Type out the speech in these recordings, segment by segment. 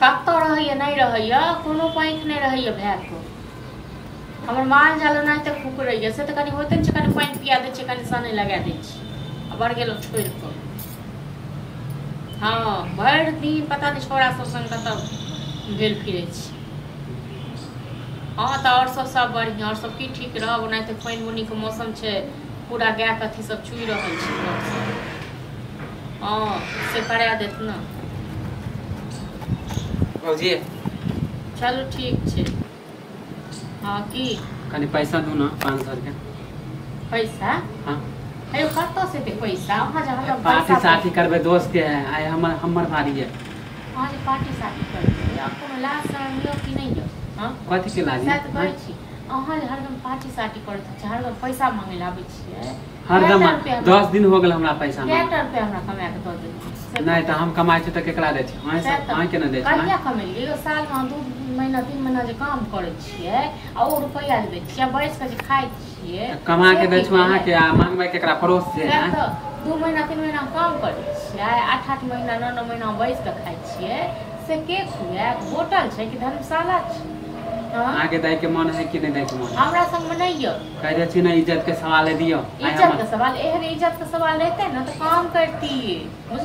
कतऽ रहैया नहि रहैया, कोनो पाँखि नहि रहैया भायके। हमर माल जाल ओनाहिते कुकरैया, से तऽ कनि होइते ने छै, कनि पानि पिया दै छियै, कनि सने लगा दै छियै आ बढ़ गेलहुँ छोड़ि कऽ। हँ, भरि दिन पता नहि छौड़ा सब संग कतऽ भेल फिरै छी। हँ तऽ आओर सब सब बढ़िआँ, आओर सब की ठीक रहब। ओनाहिते पानि बुनीके मौसम छै, पूरा गायके अथी सब चुइ रहल छै घरसँ। हँ से करा देत ने। भौजी चलू ठीक छै। हँ की कनि पैसा दू ना, 500 रुपया। पैसा? हाँ। अयो कतऽ से एते पैसा? अहाँ जे हमरा पार्टी पैसा साथी करबै दोस्त के है, आइ हमर हमर भारी है। अहाँ जे पार्टी साथी करबै, आ कोनो लाज शरम यऽ कि नहि यऽ? हँ कथी के लाज? सएह तऽ कहै छी, अहाँ जे हरदम पार्टी साटी करैत छी, हरदम पैसा मांगै लए आबै छियै। हरदम कएटा रुपया 10 दिन हो गेल हमरा पैसा कएटा मांगला। रुपया हमरा कमा कऽ दऽ देलहुँ से? नहि तऽ हम कमाइ छी तऽ केकरा दै छी? अहीं सएह सब तऽ। अहीं के ने दै छी? कहिया कमेलियै यौ? सालमे अहाँ 2 महीना 3 महीना जे काम करै छियै आ ओ रुपैआ जे दै छियै आ बैस कऽ जे खाइ छियै, कमा से के दै की छी अहाँके भेलै? आ मांगबै केकरा? पड़ोस से? सएह आँय? तऽ 2 महीना 3 महीना काम करै छियै, 8 8 महीना 9 9 महीना बैस कऽ खाइ छियै, से के खुआयत? होटल छै कि धर्मशाला छै? हँ अहाँके दै के मन है कि नहि दै के मन है? हमरा संगमे नहि यऽ। कहि दै छी ने, इज्जत के सवाल है, दियौ आइ। इज्जत हमर के सवाल? एहन इज्जत के सवाल रहतै ने तऽ काम करतियै,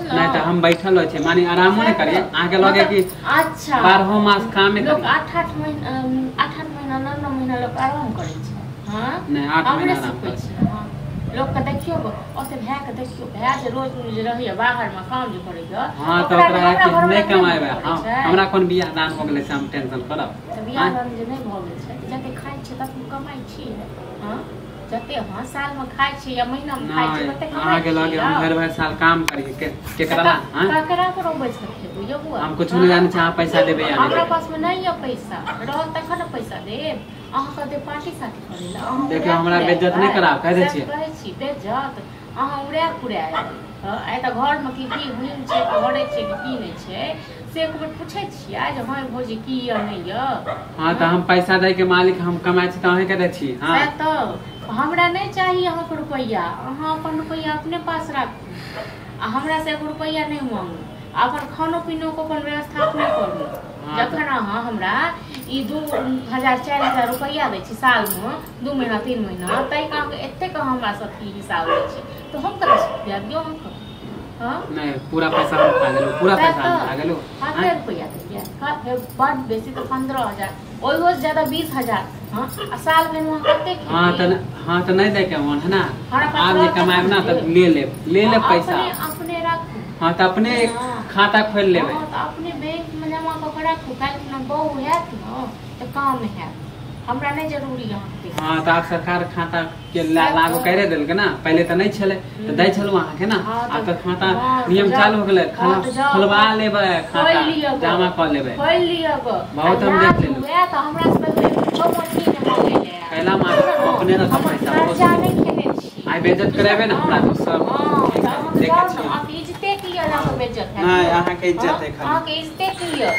नहि तऽ बुझलहुँ? हम बैठल रहै छी, माने आरामो नहि सएह करियै तऽ अहाँके लगे मतलब कि अच्छा 12 मास कामे लोक करियै? 8 8 महीना, 8 8 महीना 9 9 महीना लोक आराम करै छै। हँ नहि, 8 हमरे महीना आराम सिखबै करै छी अहाँ? लोकके देखियौ, ओते भायके देखियौ, भाय जे रोज जे रहैया बाहरमे काम जे करैया, हँ तऽ ओकरा ओकरा हमरा कि घरमे नहि नहि कमाएबै? करै हँ छै। हमरा कोन बियाह दान हो गेलै से हम टेंशन करब? तऽ बियाह आँय दान जे नहि भऽ गेल छै तऽ जते खाइ छियै तते कमाइ छियै। हँ जते अहाँ सालमे खाइ छियै या महीनामे खाइ छियै नहि तते कमाइ अहाँके छियै लगे हम यौ। भरि भरि साल काम करियै केकरा ला? आँय ककरा पर बैस कऽ खेबै यौ बौआ? हम कुछ नहि हँ जानै छी, अहाँ पैसा देबै या नहि हमरा देबै। पासमे नहि यऽ पैसा, रहत तखन ने पैसा देब। अहाँके देब पार्टी साटी करै लए? अहाँ देखियौ उड़ा हमरा पुड़ा बेज्जत नहि एबै कराउ, कहि दै सएह छियै। कहै छी, बेज्जत अहाँ उड़ा पुड़ा एबै। हँ आइ तऽ घरमे की की हुइम छै, घरे छै कि की नहि छै, से एक बेर पूछै छियै जे हँ भौजी की यऽ नहि यऽ? हँ तऽ हँ हम पैसा दै के मालिक, हम कमाइ छी तऽ अहींके दै छी। हँ सएह तऽ हमरा नहि चाही अहाँके रुपैआ। अहाँ अपन रुपैआ अपने पास राखू आ हमरा से एगो रुपैआ नहि मांगू आ अपन खानो पीनो के अपन व्यवस्था अपने करू। हँ तऽ जखन अहाँ हमरा ई 2000 4000 रुपैआ दै छी सालमे 2 महीना 3 महीना, ताहिके अहाँके एतेक अहाँ हमरा से अथी हिसाब लै छी तऽ हम कतऽसँ खुआएब यौ अहाँके? हँ नहि, पूरा पैसा हम खा गेलहुँ, पूरा सएह पैसा हम तऽ खा गेलहुँ। कते आँय रुपैआ दैया? बड बेसी तऽ 15,000, ओहियोसँ ज्यादा 20,000। हँ आ साल भरिमे अहाँ कते हँ खेबै? तऽ हँ तऽ नहि दै के मन है ना? हमरा पास आब जे रहत कमाएब तखन ना ने तऽ देब। ले लेब, ले हँ लेब पैसा। अपने अपने राखू। हँ तऽ अपने एक हँ खाता खोलि लेबै। हँ तऽ अपने बैंकमे जमा कऽ के राखू, काल्हि खुना बहू हैत ने तऽ काम हैत। हमरा नहि जरूरी अहाँके पैसा। हँ तऽ आब सरकार खाता के सएह लागू तऽ करे देलकै ना, पहिले तऽ नहि छलै तऽ दै हूँ छलहुँ अहाँके ना। हँ आब तऽ तऽ खाता हँ तऽ नियम जाउ, चालू हो गेलै। हँ तऽ जाउ खोलवा लेबै खोलि खाता, लिअ गऽ, जमा कऽ लेबै। खोलि लिअ गऽ आ बहुत हम देख लाज लेलहुँ। हुए तऽ हमरा से चौबन्नी नहि मांगै लए आयब, कैला मांगब? हम बुझलहुँ? अपने रखब हम पैसा, बहुत खर्चा नहि खेने छी, आइ बेज्जत करेबै ने हमरा बुझलहुँ? दोसर। हँ ठीक तऽ है, अहाँके देखै जाउ ने, छियै। अहाँके इज्जते की यऽ? अहाँके बेज्जत हैत नहि यौ? अहाँके हँ इज्जत है खाली। अहाँके इज्जते की यऽ?